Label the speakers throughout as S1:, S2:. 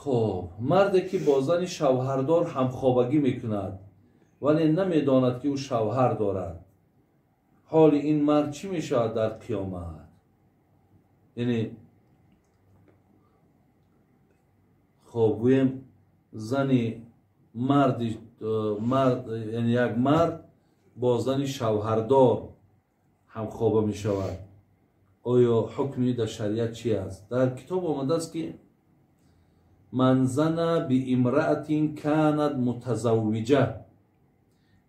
S1: Хуб, марде ки бо зани шавҳардор ҳамхобагӣ мекунад, вале намедонад ки ӯ шавҳар дорад, ҳоли ин мард чӣ мешавад дар қиёмат? Яъне хуб, гӯем зани марди мард, яъне як мард бо зани шавҳардор ҳамхоба мешавад, оё ҳукми дар шариат чи аст? Дар китоб омадааст ки ман зана биимраатин канат мутазаввиҷа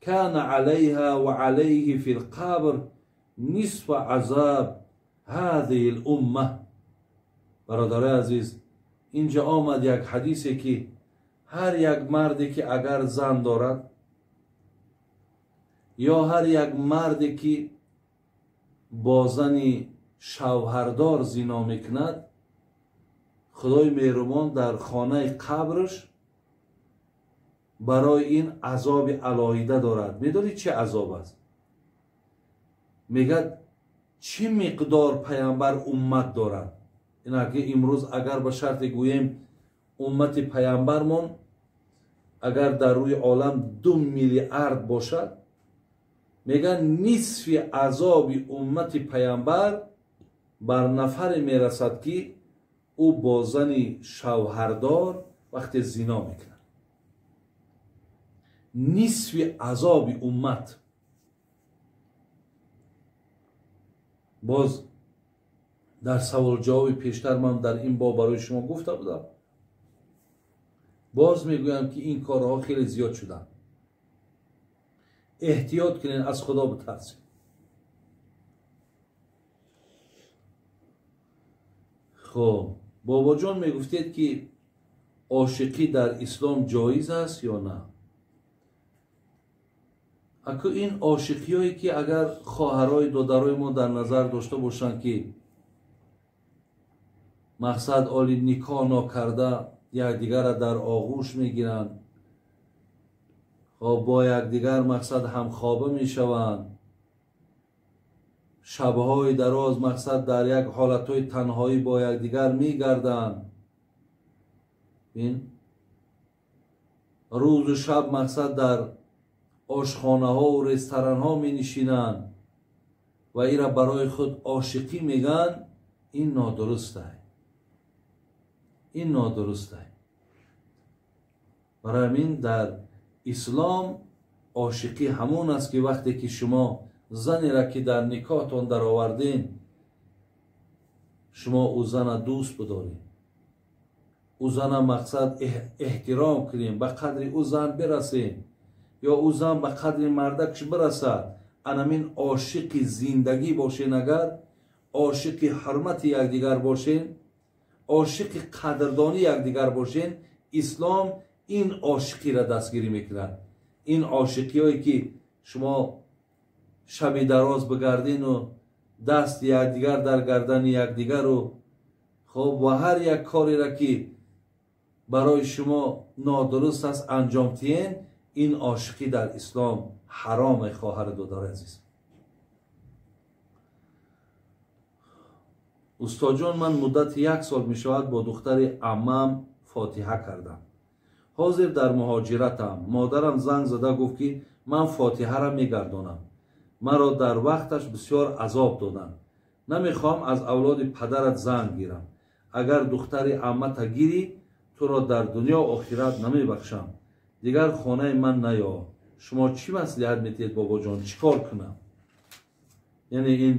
S1: кана алайҳа ва алайҳи фи лқабр нисфа азаб ҳазиҳи лумма. Бародарои азиз, инҷа омад як ҳадисе ки ҳар як марде ки агар зан дорад ё ҳар як марде ки бо зани шавҳардор зино мекунад, худои меҳрубон дар хонаи қабраш барои ин азоби алоҳида дорад. Медонед чӣ азоб аст? Мегӯяд чӣ миқдор паямбар уммат дорад. Инаки имрӯз агар ба шарте гӯем уммати паямбармон агар дар рӯи олам 2 миллиард бошад, мегӯяд нисфи азоби уммати паямбар бар нафаре мерасад ки ӯ бо зани шавҳардор вақте зино мекунад. Нисфи азоби уммат. Боз дар саволҷавоби пештар ман дар ин боб барои шумо гуфта будам, боз мегӯям ки ин корҳо хеле зиёд шуданд. Эҳтиёт кунед, аз худо битарсед. Хуб, бобоҷон, мегуфтед ки ошиқӣ дар ислом ҷоиз аст ё на? Аку ин ошиқиҳое ки агар хоҳарои додарои мо дар назар дошта бошанд ки мақсад оли никоҳ нокарда якдигарро дар оғӯш мегиранд, бо якдигар мақсад ҳамхоба мешаванд, шабҳои дароз мақсад дар як ҳолатҳои танҳоӣ бо якдигар мегарданд, рӯзу шаб мақсад дар ошхонаҳову ресторанҳо менишинанд ва ира барои худ ошиқӣ мегӯянд, ин нодурустай. Ин нодурустай. Барои ҳамин дар ислом ошиқӣ ҳамон аст ки вақте ки шумо занеро ки дар никоҳтон дароварден, шумо ӯ зана дӯст бидоред, ӯ зана мақсад эҳтиром кунем, ба қадри ӯ зан бирасем ё ӯ зан ба қадри мардакш бирасад. Анамин ошиқи зиндагӣ бошен, агар ошиқи ҳурмати якдигар бошен, ошиқи қадрдонии якдигар бошен, ислом ин ошиқиро дастгирӣ мекунад. Ин ошиқиҳое ки шумо шаби дароз бигардену дасти якдигар дар гардани якдигару хуб ва ҳар як кореро ки барои шумо нодуруст аст анҷом диҳен, ин ошиқӣ дар ислом ҳароме, хоҳари додари азиз. Устоҷон, ман муддати 1 сол мешавад бо духтари аммам фотиҳа кардам. Ҳозир дар муҳоҷиратам. Модарам занг зада гуфт ки ман фотиҳаро мегардонам. Маро дар вақташ бисёр азоб доданд. Намехоҳам аз авлоди падарат занг гирам. Агар духтари аммата гирӣ, туро дар дунё охират намебахшам. Дигар хонаи ман наё. Шумо чӣ маслиҳат медиҳед, бобоҷон? Чӣ кор кунам? Яъне ин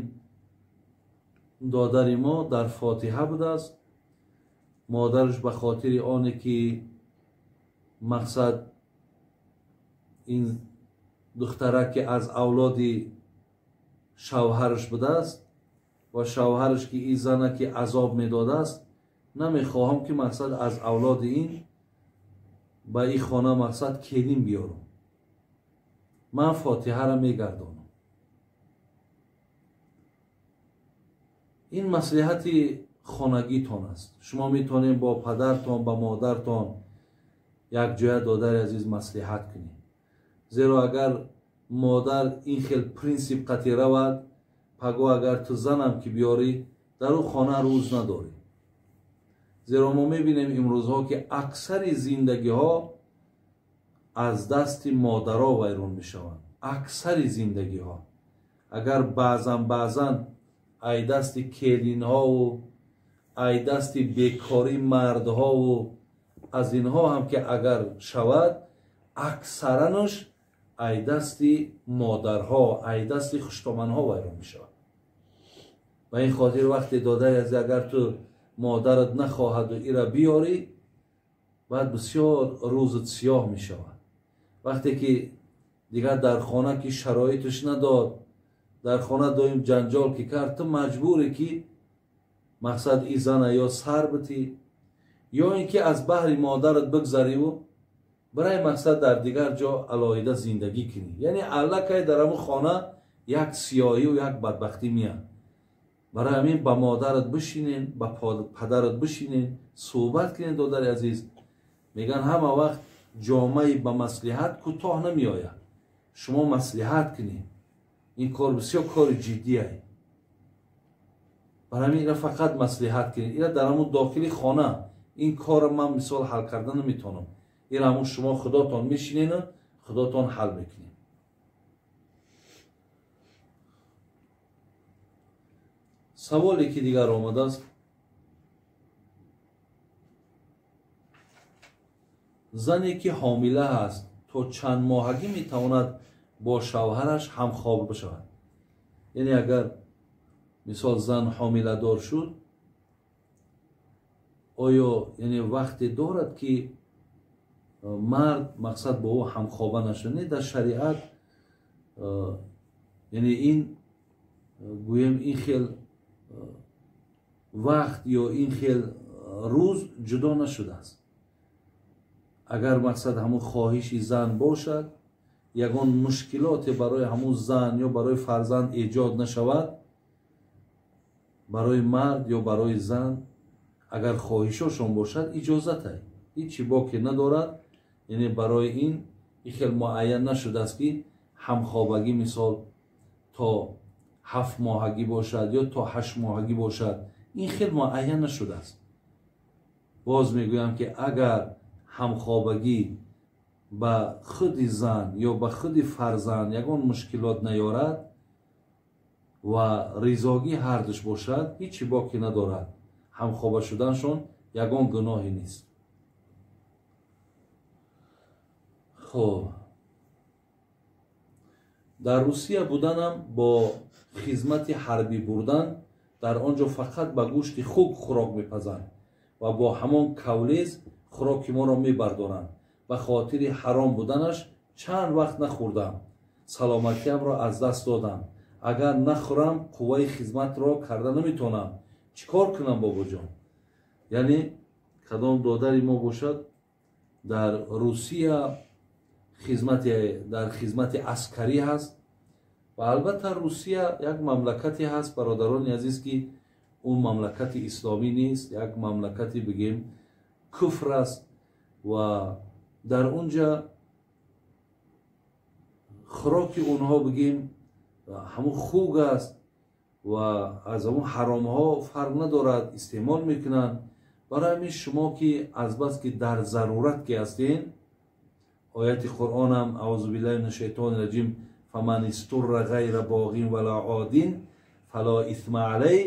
S1: додари мо дар фотиҳа будааст. Модараш ба хотири оне ки мақсад ин духтара ки аз авлоди шавҳараш будааст ва шавҳараш ки ин зана ки азоб медодааст, намехоҳам ки мақсад аз авлоди ин ба ин хона мақсад келин биёрам. Ман фотиҳаро мегардонам. Ин маслиҳати хонагитон аст. Шумо метавонед бо падартон, ба модартон якҷоя, додари азиз, маслиҳат кунед. Зеро агар модар ин хел принсип қатъи равад, паго агар ту занам ки биёрӣ, дар ӯ хона рӯз надорӣ. Зеро мо мебинем имрӯзҳо, ки аксари зиндагиҳо аз дасти модаро вайрон мешаванд. Аксари зиндагиҳо. Агар баъзан ай дасти келинҳову ай дасти бекорӣ мардҳову аз инҳо ҳам ки агар шавад, аксаранаш ай дасти модарҳо, ай дасти хуштоманҳо вайрон мешавад. Ба ин хотир вақте додари азиз, агар ту модарат нахоҳаду ира биёрӣ, баъд бисёр рӯзат сиёҳ мешавад. Вақте ки дигар дар хона ки шароиташ надод, дар хона доим ҷанҷол ки кард, ту маҷбуре ки мақсад и зана ё сар битӣ, ё ин ки аз баҳри модарат бигзариву барои мақсад дар дигар ҷо алоҳида зиндагӣ кунӣ. Яъне аллакай дар ҳамун хона як сиёҳиву як бадбахтӣ меяд. Барои ҳамин ба модарат бишинен, ба падарат бишинен, суҳбат кунен. Додари азиз, мегӯянд ҳама вақт ҷомаи ба маслиҳат кӯтоҳ намеояд. Шумо маслиҳат кунед. Ин кор бисёр кори ҷиддие. Барои ҳамин ира фақат маслиҳат кунед. Ира дар ҳамун дохили хона ин корро ман мисол ҳал карда наметавонам. Ира ҳамун шумо худотон мешинену худотон ҳал мекунед. Саволе ки дигар омадааст: зане ки ҳомила ҳаст то чанд моҳагӣ метавонад бо шавҳараш ҳамхоб бишавад? Яъне агар мисол зан ҳомиладор шуд, оё яъне вақте дорад ки мард мақсад бо ӯ ҳамхоба нашавад? Не, дар шариат яъне ин гӯем ин хел вақт ё ин хел рӯз ҷудо нашудааст. Агар мақсад ҳамун хоҳиши зан бошад, ягон мушкилоте барои ҳамун зан ё барои фарзанд эҷод нашавад, барои мард ё барои зан агар хоҳишошон бошад, иҷозат аст, ҳеҷ боке надорад. Яъне барои ин хел муайян нашудааст ки ҳамхобагӣ мисол то 7 моҳагӣ бошад ё то 8 моҳагӣ бошад, ин хел муайян нашудааст. Боз мегӯям ки агар ҳамхобагӣ ба худи зан ё ба худи фарзанд ягон мушкилот наёрад ва ризогӣ ҳардуш бошад, ҳеҷ боке надорад. Ҳамхоба шуданшон ягон гуноҳе нест. Хоб, дар Русия буданам бо хизмати ҳарбӣ бурдан, дар он ҷо фақат ба гӯшти хук хӯрок мепазанд ва бо ҳамон кавлез хӯроки моро мебардоранд. Ба хотири ҳаром буданаш чанд вақт нахӯрдам, саломатиамро аз даст додам. Агар нахӯрам, қувваи хизматро карда наметавонам. Чӣ кор кунам, бобоҷон? Яъне кадом додари мо бошад, дар Русия дар хизмати аскарӣ ҳаст ва албатта Русия як мамлакате ҳаст, бародарони азиз, ки он мамлакати исломӣ нест, як мамлакати бигем куфр аст ва дар онҷа хӯроки онҳо бигем ҳамун хуг аст ва аз ҳамун ҳаромҳо фарқ надорад, истеъмол мекунанд. Барои ҳамин шумо ки азбаски дар зарурат ки ҳастен, ояти Қуръонам аъузу биллаҳи мина шайтони раҷим фаман истурра ғайра боғин вала один фало исма алай.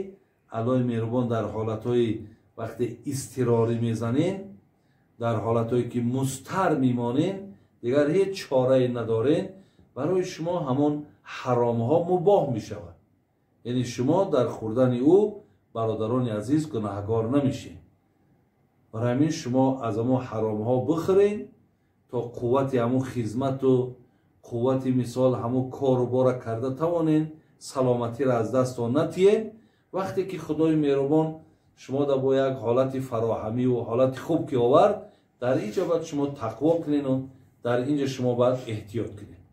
S1: Аллоҳи меҳрубон дар ҳолатҳои вақте изтирорӣ мезанен, дар ҳолатҳое ки мустар мемонен, дигар ҳеҷ чорае надорен, барои шумо ҳамон ҳаромҳо мубоҳ мешавад. Яъне шумо дар хӯрдани ӯ, бародарони азиз, гунаҳгор намешед. Барои ҳамин шумо аз ҳамон ҳаромҳо бихӯрен то қуввати ҳамон хизмату қуввати мисол ҳамон кору бора карда тавонен, саломатиро аз дастон натиен. Вақте ки Худои меҳрубон шумо да бо як ҳолати фароҳамиву ҳолати хуб ки овард, дар инҷо бояд шумо тақво кунену дар инҷо шумо бояд эҳтиёт кунед.